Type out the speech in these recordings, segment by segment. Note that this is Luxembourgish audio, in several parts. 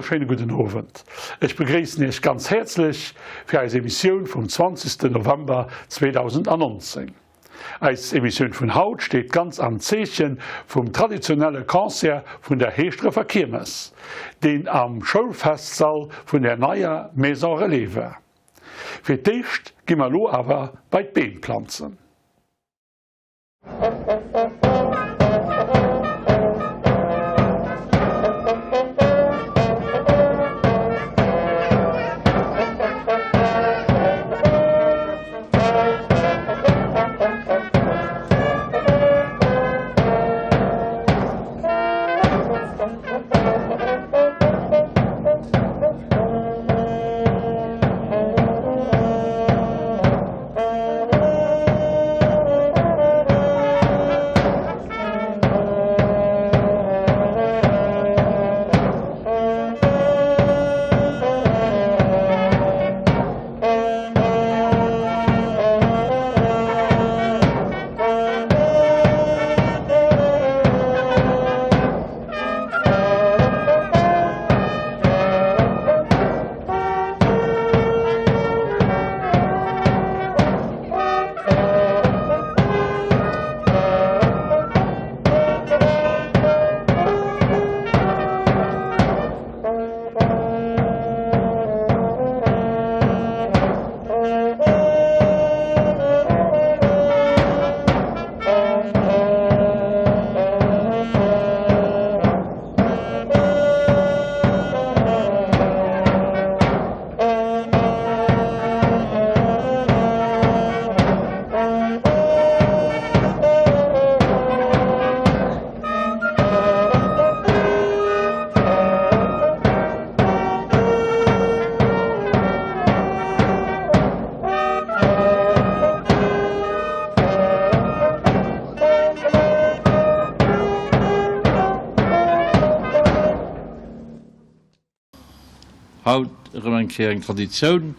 wonnerschéine gudden Owend. Ech begréissen Iech ganz häerzlech fir eis Emissioun vum 20. November 2019. Eis Emissioun vun haut steet ganz am Zeeche vum traditionelle Concert vun der Heeschdrefer Kiermes, deen am Schoulfestsall vun der neier Maison Relais war. Fir d'éischt gi mer elo awer bei d'Beem planzen. Haut erëm eng Kéier eng Traditioun,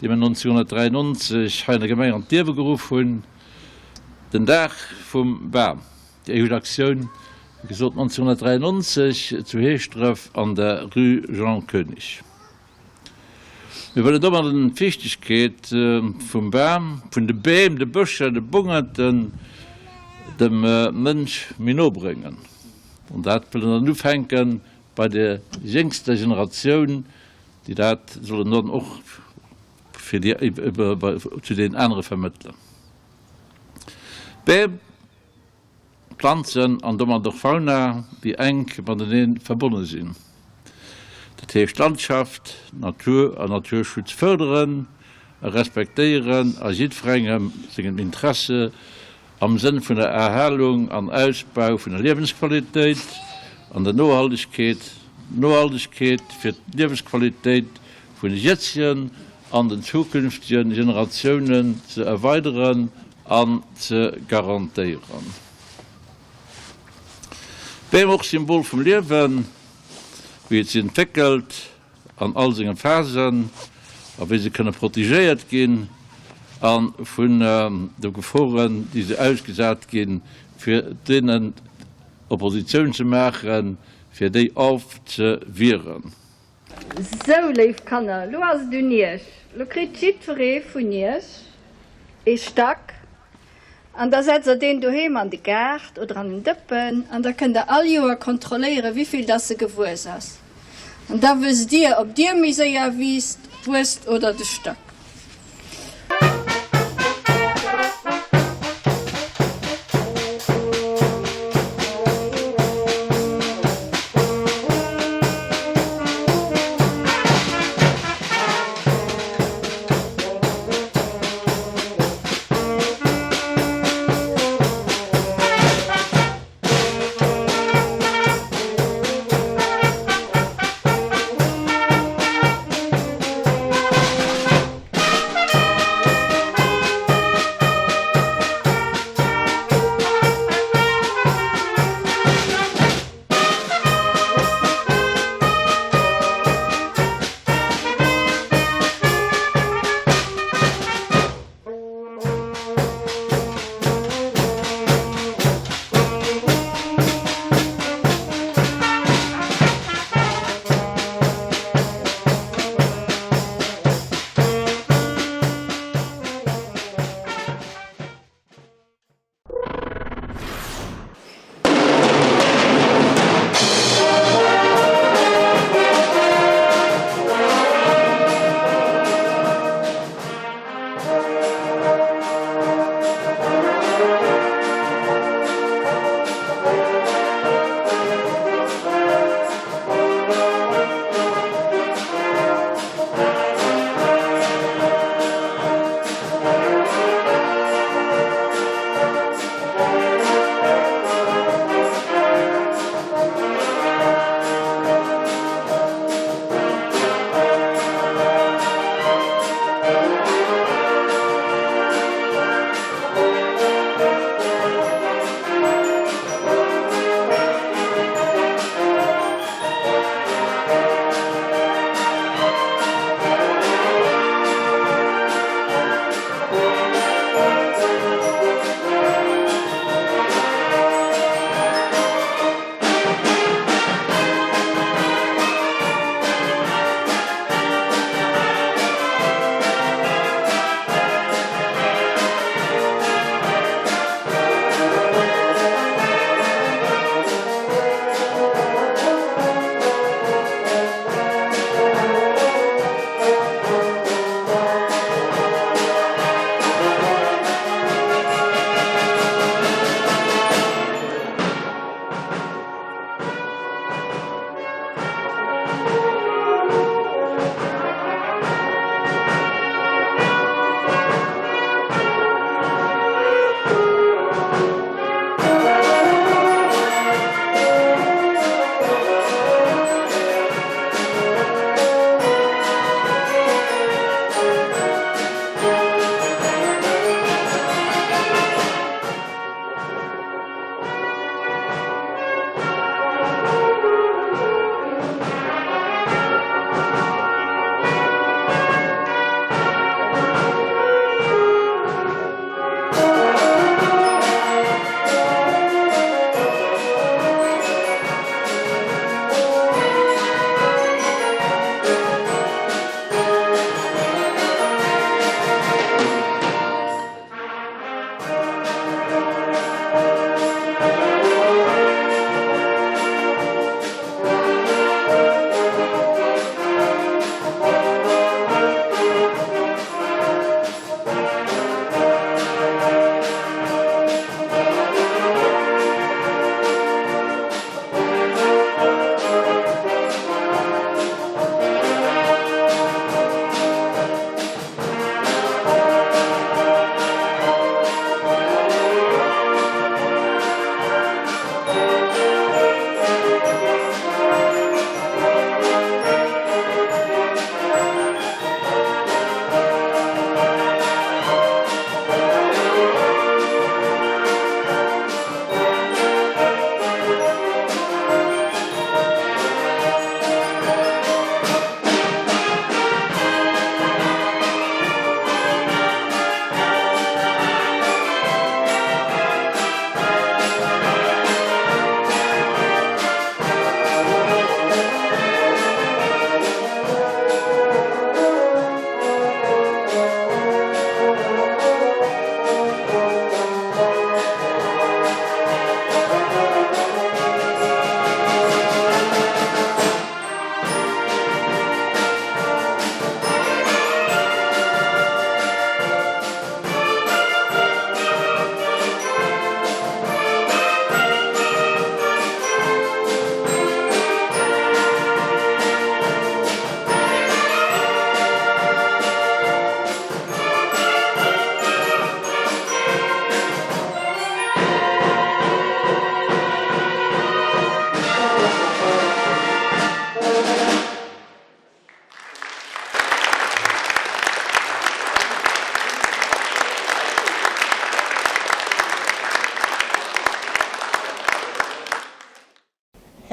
déi mir 1993 hei an der Gemeng an d'Liewe geruff hunn, den Dag vum Bam. Déi éischt Aktioun, wéi gesot 1993 zu Heeschdref an der Rue Jean Koenig. Mir wëllen domadden d'Wichtegkeet vum Bam, vun de Beem, de Bëscher, de Bungerten dem Mënsch méi no bréngen. An dat wëllen dann ufänke bei der jéngster Generatioun, déi dat sollen dann och fir déi zu deenen anere vermëttelen. D'Beem. Planzen an domat och Fauna, déi enk matenee verbonne sinn. Dat heescht Landschaft, Natur a Naturschutz fërderen a respektéieren a jiddwerengem sengem Interesse am Sënn vun der Erhalung an Ausbau vun der Liewensqualitéit an der Nohaltegkeet, Nohaltegkeet fir d'Liewensqualitéit vun de jëtzegen an den zukünftege Generatiounen ze erweideren an ze garantéieren. D'Beem och Symbol vum Liewen, wéi et sech entwéckelt an all senge Phasen a wéi se kënne protegéiert ginn a vun de Geforen, déi se ausgesat ginn, fir deenen Oppositioun ze maachen, fir déi ofzewieren. Sou, léif Kanner, lo ass et un iech. Lo kritt jiddweree vun iech ee Stack an da setzt der deen doheem an de Gaart oder an en Dëppen an da kënnt der all Joer kontrolléieren, wéivill dass e gewuess ass. An da wësst dir, ob dir méi séier wiisst, wuesst oder de Stack.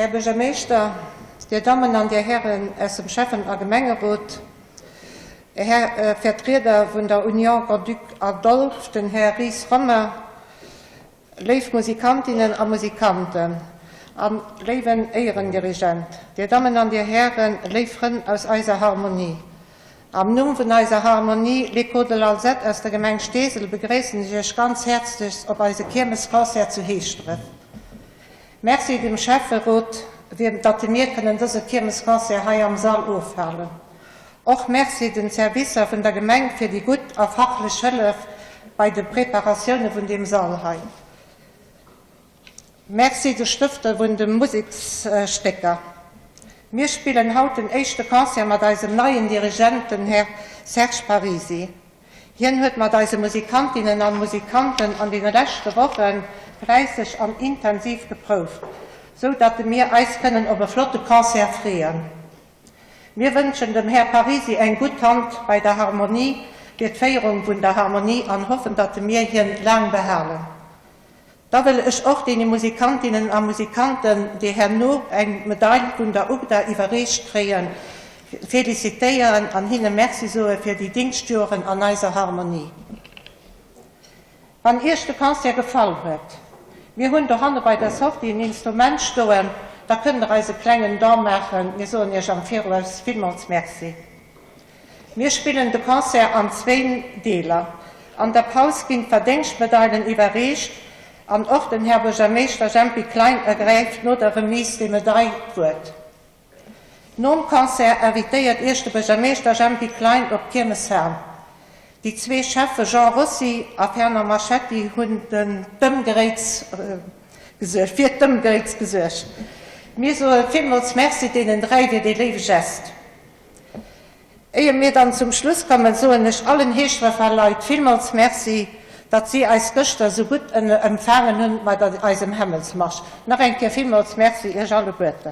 Här Buergermeeschter, Dir Dammen an Dir Hären aus dem Schäffen a Gemengerot, Här Vertrieder vun der Union Grand-Duc Adolphe, den Här Ries Romain, léif Musikantinnen a Musikanten an léiwen Éierendirigent, Dir Dammen an Dir Hären, léif Frënn aus eiser Harmonie. Am Numm vun eiser Harmonie L'Echo de l'Alzette aus der Gemeng Steesel begréissen ech Iech ganz häerzlechst op eise Kiermesconcert zu Heeschdref. Merci dem Schäfferot, datt mir kënnen dëse Kiermesconcert hei am Sall ofhalen. Och Merci den Servicer vun der Gemeng fir déi gutt a fachlech Hëllef bei de Preparatioune vun deem Sall hei. Merci de Stëfter vun de Museksstécker. Mir spillen haut den éischte Concert mat eisem neien Dirigent, den Här Serge Parisi. Hien huet mat eise Musikantinnen an Musikanten an deene leschte Woche fläisseg an intensiv geprouft, sou datt mir eis kënnen op e flotte Concert freeën. Mir wënschen dem Här Parisi eng gutt Hand bei der Harmonie, fir d'Féierung vun der Harmonie an hoffen, datt mir hien laang behalen. Da wëll ech och deene Musikantinnen a Musikanten, déi herno eng Medail vun der UGDA iwwerreecht kréien, felicitéieren an hinne Merci soe fir déi Dingschtjoren an eiser Harmonie. Wann Iech de Concert gefall huet, mir hunn dohanne bei der Sortie en Instrument stoen, da kënnt der eis e klengen Don maachen. Mir soen Iech am Viraus villmools Merci. Mir spillen de Concert an zwéin Deeler. An der Paus ginn d'Verdéngschtmedailen iwwerreecht an och den Här Buergermeeschter Jempy Klein ergräift no der Remise des Medailles d'Wuert. Nom Concert invitéiert Iech de Buergermeeschter Jempy Klein op d'Kiermeshal. Déi zwee Schäffe Jean Rossi a Fernand Marchetti hunn den d'Ëmgeréits gesuergt, fir d'Ëmgeréits gesuergt. Mir soe villmools Merci deenen 3 fir dee léiwe Gest. Éier mir dann zum Schluss kommen, soen ech allen Heeschdrefer Leit villmools Merci, datt si eis gëschter esou gutt empfaangen hunn bei eisem Hämmelsmarsch. Nach eng Kéier villmools Merci Iech alleguerten.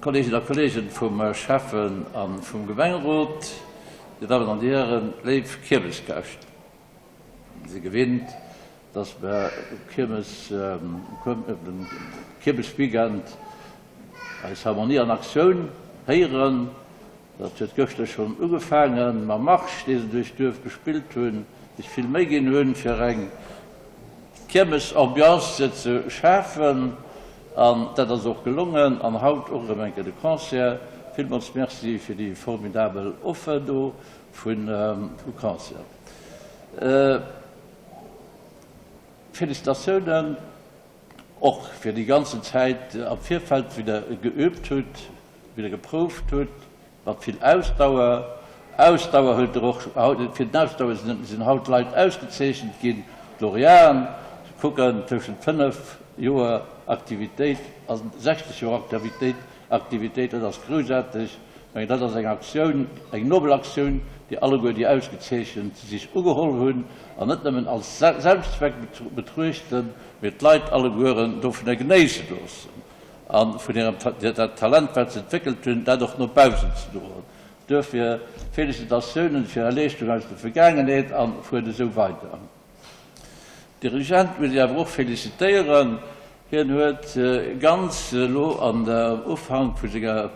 Kolleeginnen a Kolleegen vum Schäffen a vum Gemengerot, Dir Dammen an Dir Hären, léif Kiermesgäscht. Si gewinnt, dass mer Kiermes, um Kiermesweekend eis Harmonie an Aktioun héieren. Dat huet gëschter schonn ugefaange mam Marsch, dee se duerch d'Duerf gespillt hunn, sech vill Méi ginn hunn, fir eng Kiermesambiance ze schafen. An dat ass och gelongen. An haut och erëm eng Kéier de Concert. Villmools Merci fir déi formidabel Offer do vun Concert. Félicitatiounen och fir déi ganzen Zäit am Virfeld, wéi Der geübt hutt, wéi Der geprouft hutt, mat vill Ausdauer. Ausdauer huet Der och haut, fir den Ausdauer sinn haut Leit ausgezeechent ginn, d'Lauréaten. Se kucken tëschent 5 Joer Aktivitéit a 60 Joer Aktivitéit, Aktivitéit, dat ass groussaarteg. Ech mengen, dat ass eng Aktioun, eng nobel Aktioun, déi alleguer déi Ausgezeechent sech ugeholl hunn an net nëmmen als Selbstzweck betruechten, mee d'Leit allegueren dovunner genéisse loossen a vun hirem dat Talent, wat se entwéckelt hunn, dat och no bausen ze droen. Duerfir Félicitatiounen fir Är Leeschtung aus der Vergaangenheet a fuert esou weider. Dirigent muss ech awer och félicitéieren. Hien huet ganz elo an der Ufank vu senger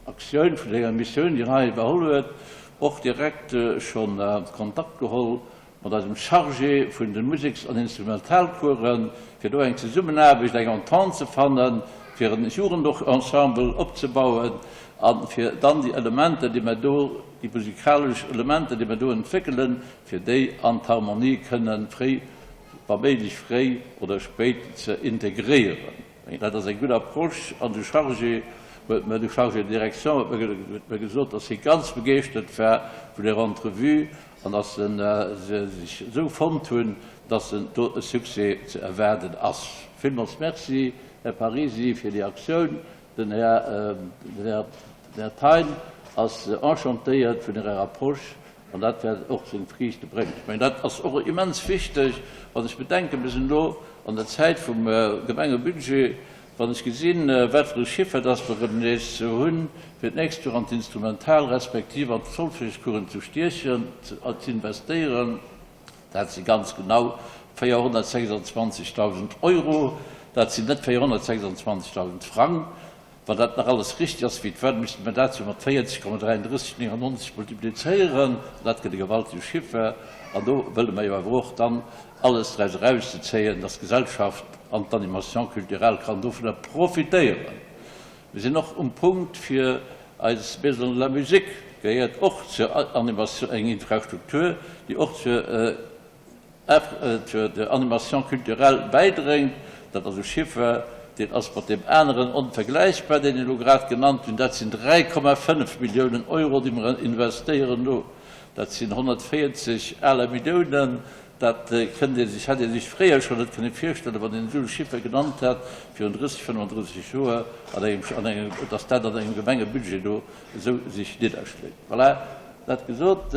Aktioun, vu senger Missioun, déi en hei iwwerholl huet, och direkt schonn Kontakt geholl mat eisem Chargé vun de Museks an Instrumentalcoursen, fir do eng Zesummenaarbecht, eng Entente ze fannen, fir en Jugendensemble opzebauen a fir dann déi Elementer, déi mer do, déi musikalesch Elementer, déi mer do entwéckelen, fir déi an d'Harmonie kënnen fréi, wa méiglech fréi oder spéit ze integréieren. Dat ass eng gutt Approche an de Chargé huet mer, de Chargé de direction huet mer gesot, dass hie ganz begeeschtert war vun där Entrevue an dass se sech esou fonnt hunn, dass do e Succès ze erwaarden ass. Villmools Merci, Här Parisi, fir déi Aktioun. Den Här, den Här Thein ass enchantéiert vun Ärer Approche An dat wäert och seng Friichte bréngen. Ech mengen, dat ass och immens wichteg, wann ech bedenken, mir sinn elo an der Zäit vum Gemengebudget, wann ech gesinn, wat fir e Chiffer dass mer erëm nees hunn, fir d'nächst Joer an d'Instrumental respektiv an d'Solfègescoursen ze stiechen, ze investéieren, dat si ganz genau 426.000 Euro, dat sinn net 426.000 Frang. Wann dat nach alles richteg ass, wéi et war, misste mer dat jo mat 40,3399 multiplizéieren, an dat gëtt e gewaltege Chiffer. An do wëlle mer jo awer och dann alles draus erauszezéien, dass d'Gesellschaft an d'Animation culturelle kann dovunner profitéieren. Mir sinn och um Punkt fir eis Maison de la Musique, gehéiert och zur Animation, eng Infrastruktur, déi och zur zur der Animation culturelle bäidréngt, dat ass e Chiffer, deen ass mat deem aneren onvergläichbar, deen ech elo grad genannt hunn, dat sinn 3,5 Milliounen Euro, déi mer investéieren elo. Dat sinn 140 aler Milliounen. Dat kënnt ee sech, hätt ee sech fréier schonn net kënne virstellen, wann een esou e Chiffer genannt hätt virun 30, 35 Joer, an engem, an engem, dass dat an engem Gemengebudget do esou sech nidderschléit. Voilà, dat gesot,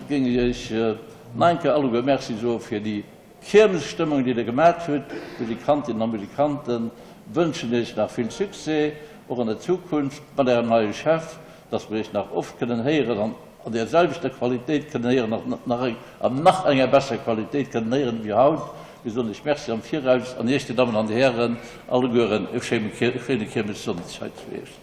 géing ech Iech nach eng Kéier alleguer Merci soe fir déi Kiermesstëmmung, déi Der gemat hutt. Musikantinnen a Musikanten wënschen Iech nach vill Succès, och an der Zukunft mat Ärem neie Chef, dass mer Iech nach oft kënnen héieren an an där selwechter Qualitéit kënnen héieren an an nach enger besserer Qualitéit kënnen héieren ewéi haut. Mir soen Iech Merci am Viraus an Iech, Dir Dammen an Dir Hären, allegueren e schéine Kiermessonndeg hei zu Eech.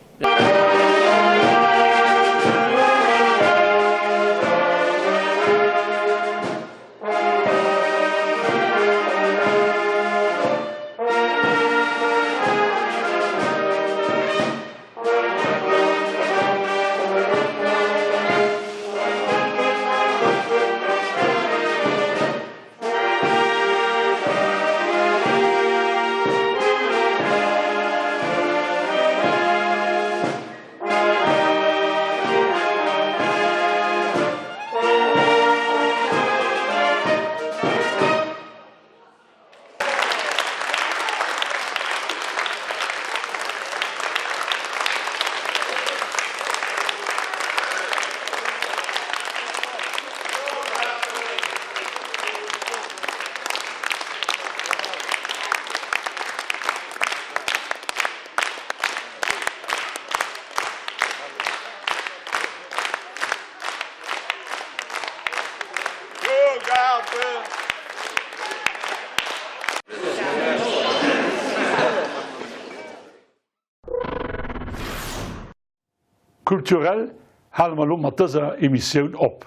Culturel hale mer elo mat dëser Emissioun op.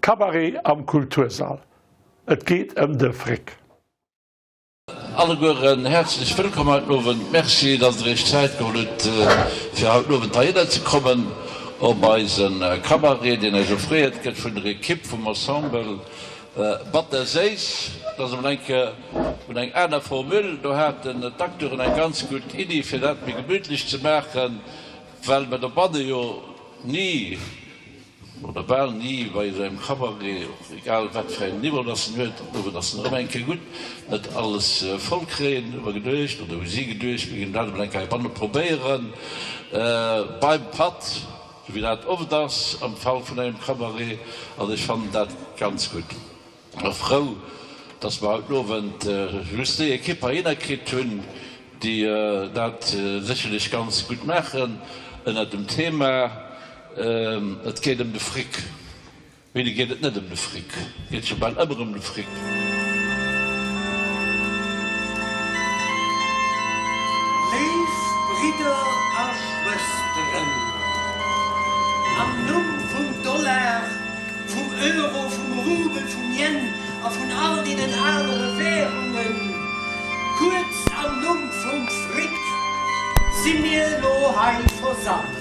Cabaret am Kultursall, et geet ëm de Fric. Allegueren häerzlech wëllkomm haut den Owend. Merci, dass Der Iech Zäit geholl hutt, fir haut den Owend heihinner ze kommen op eise Cabaret, deen Iech offréiert gëtt vun der Ekipp vum Ensemble Batterséiss. Dat ass emol eng Kéier un eng aner Formule. Do haten d'Acteuren eng ganz gutt Iddi, fir dat méi gemütlech ze maachen, well mer dobanne jo ni, oder bal ni bei esou engem Cabaret, och egal wat fir en Niveau dass en huet, an owend ass en erëm eng Kéier gutt, net alles voll kréien, hu mer geduecht, oder hu si geduecht, mir géingen dat emol eng Kéier heibanne probéieren, beim Patt, esou wéi dat oft ass am Fall vun engem Cabaret, an ech fannen dat ganz gutt. A frou, dass mer haut den Owend just déi Ekipp heihinner kritt hunn, déi dat sécherlech ganz gutt maachen, ënnert dem Thema Et geet ëm de Fric. Wéini geet et net ëm de Fric? Et geet jo bal ëmmer ëm de Fric. Léif Bridder a Schwësteren, am Numm vum Dollar, Vum Euro, vum Rubel, vum Yen a vun all deenen anere Währungen, kuerz am Numm vum Fric, si mir elo hei versammelt.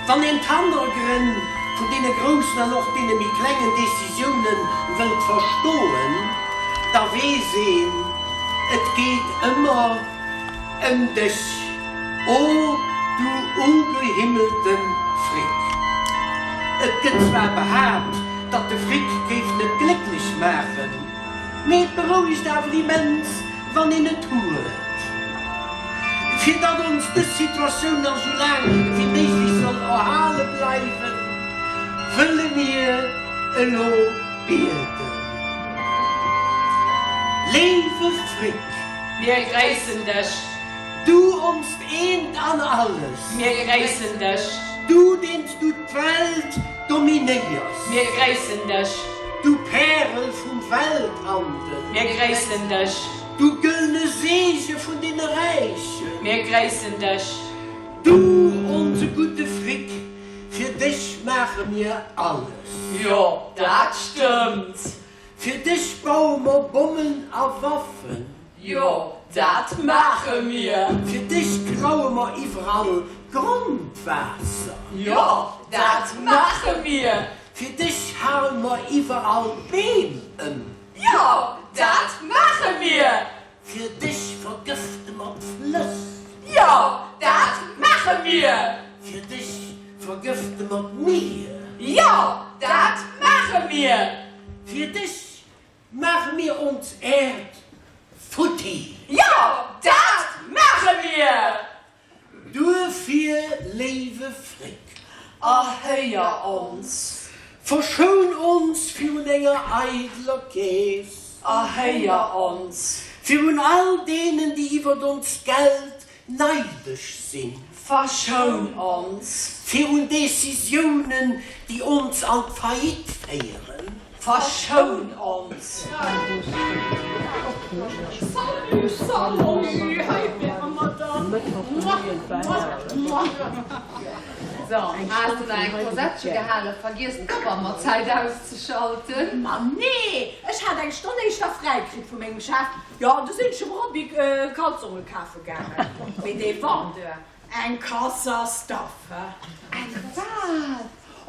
Wann een d'Hannergrënn vun deene groussen an och deene méi klengen Décisiounen wëllt verstoen, da weess een, et geet ëmmer ëm dech. O du ugehimmelte Fric! Et gëtt zwar behaapt, datt de Fric géif net glécklech maachen, mee et berouegt awer immens, wann een et huet. Fir datt ons dës Situatioun nach esou laang ewéi méiglech soll erhale bleiwen, wëlle mir elo bieden. Léiwe Fric! Mir gréissen dech! Du onst Eent an Alles. Mir gréissen dech. Du, deens du d'Welt dominéiers. Mir gréissen dech. Du Pärel vum Welthandel. Mir gréissen dech. Du gëllene Seege vun deene Räichen. Mir gréissen dech. Du, onse gudde Fric, fir dech maache mir alles. Jo, dat stëmmt. Fir dech baue mer Bommen a Waffen. Jo, dat maache mir. Fir dech klaue mer iwwerall Grondwaasser. Jo, dat maache mir. Fir dech hae mer iwwerall Beem ëm. Jo, dat maache mir. Fir dech vergëfte mer d'Flëss. Jo, dat maache mir. Fir dech vergëfte mer d'Mier. Jo, dat maache mir. Fir dech maache mir ons Äerd futti. Jo, dat maache mir! Duerfir, léiwe Fric. Erhéier ons. Verschoun ons virun enger eideler Keess. Erhéier ons. Virun all deenen, déi iwwert ons Geld Neidesch sinn. Verschoun ons. Virun Decisiounen, déi ons an d'Faillite féieren. Verschoun ons. Salut, salut, hei wiere mer dann. Muah, muah, muah. So, has de nach eng Kosettche gehalen? Vergiess d'Koffer mat Zäit auszeschalten. Ma nee, ech hat eng Stonn éischter fräi kritt vu mengem Chef. Jo, du sinn ech dem Roby Kalzonge kafe gaangen. Mee dee Vendeur, eng Kassastaff, he? Eng wat?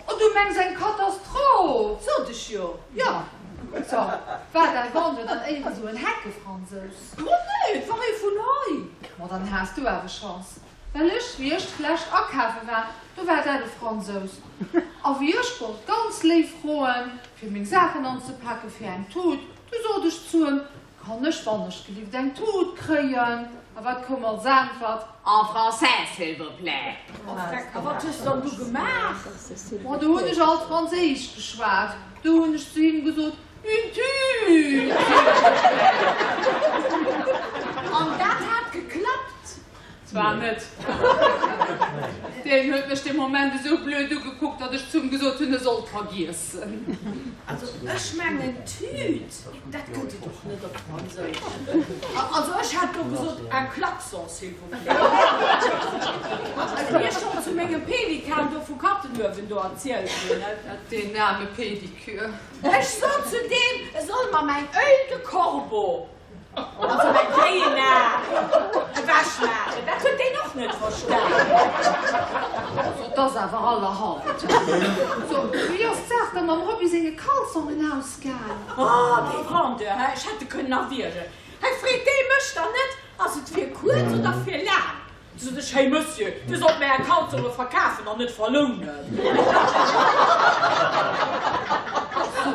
Oh, du mengs eng Katastroph! Sot ech jo, jo. So, war däi Vendeur dann éiere sou en Heckefransous? Ma nee, et war ee vun hei. Ma dann has du awer Chance, well ech, wéi ech d'lescht akafe war, do war dat e Fransous. A wéi ech wollt ganz léif froen, fir meng Saachen anzepake fir eng Tut, du sot ech zu em, Kann ech wannechgelift eng Tut kréien? A wat koum als Äntwert? En français, s'il vous plaît! Oh Freck, a wat hues dann du gemaach? Ma do hunn ech alt Franséisch geschwat. Do hunn ech zu him gesot, Une tute! An dat hat geklappt? Zwar net. Deen huet mech dee Moment esou blöd ugekuckt, datt ech zu em gesot hunn, e soll et vergiessen. Also ech mengen, Tüt, dat gëtt et och net op Franséisch. Also ech hätt do gesot, un klaxon, s'il vous plaît. Wéi ech schonn zu mengem Pelikan do vu Kattenuewen do erzielt hunn. Deen aarme Pedikür. Ech sot zu deem, e soll mer mäin Oeil de Corbeau, also mäin Kréien-A, ewechmaachen. Dat huet deen och net verstan. So, 't ass awer allerhand. So, wéi ass d'Saach da mam Roby senge Kalzongen ausgaang? Oh, dee Vendeur, hä, ech hätt e kënnen erwiergen. Hei freet dee mech dann net, ass et fir kuerz oder fir laang? Du sot ech, Hey Monsieur, Dir sollt mir Är Kalzonge verkafen an net verlounen. Sou,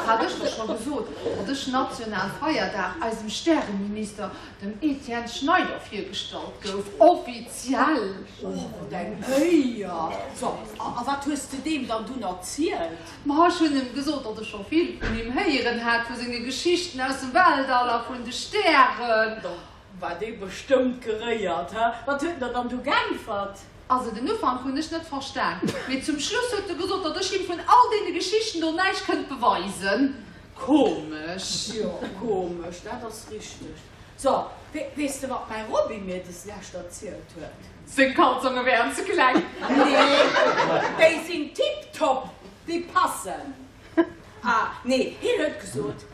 hat ech der scho gesot, datt ech national Feierdag eisem Stäreminister, dem Etienne Schneider, virgestallt gouf? Offiziell! Oh, wat eng Éier! So, a wat hues de deem dann dunn erzielt? Ma ech hunn em gesot, datt ech scho vill vun him héieren hat, vu senge Geschichten aus dem Weltall a vun de Stären. War dee bestëmmt geréiert, he? Wat huet en der dann du g'äntwert? Also den Ufank hunn ech net verstan, mee zum Schluss huet e gesot, datt ech him vun all deene Geschichten do näischt kënnt beweisen. Komesch. Jo, komesch, dat ass richteg. So, weess de wat mäi Roby mir des Lescht erzielt huet? Seng Kalzonge wären ze kleng. Nee, déi sinn tiptop, déi passen. Ah, nee, hien huet gesot,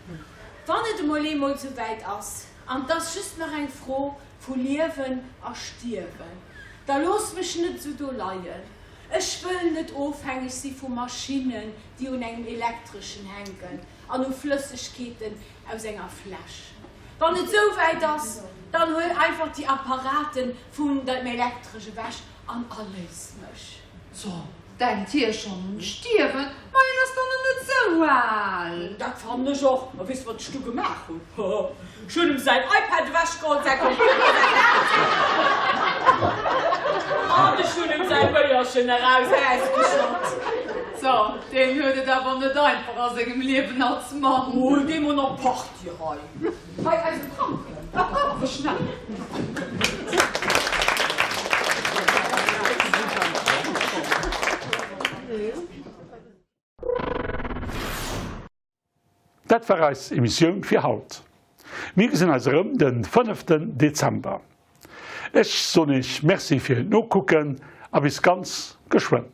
wann et emol eemol esou wäit ass, An 't ass just nach eng Fro vu Liewen a Stierwen. Da looss mech net esou do leien. Ech wëll net ofhängeg si vu Maschinnen, déi un engem Elektreschen hänken an u Flëssegkeeten aus enger Fläsch. Wann et esou wäit ass, dann huel einfach déi Apparate vun dem Elektresch ewech an erléis mech. So, Denkt hie schonn un d'Stierwen? Ma hien ass dann nach net sou al. Dat fannen ech och. A weess de wat ech du gemaach hunn? Ech hunn em säin iPad ewechgeholl, säi Computer, säi Fernseh an ech hunn em säi Béierchen eraus ausgeschott. So, deen huet et awer net einfach a sengem Liewen als Mann. Hol dee mol nach Party hei. Bei eisem Kranken. Awer schnell. Dat war eis Emissioun fir haut. Mir gesinn eis erëm den fënneften Dezember. Ech soen iech Merci fir d'Nokucken a bis ganz geschwënn.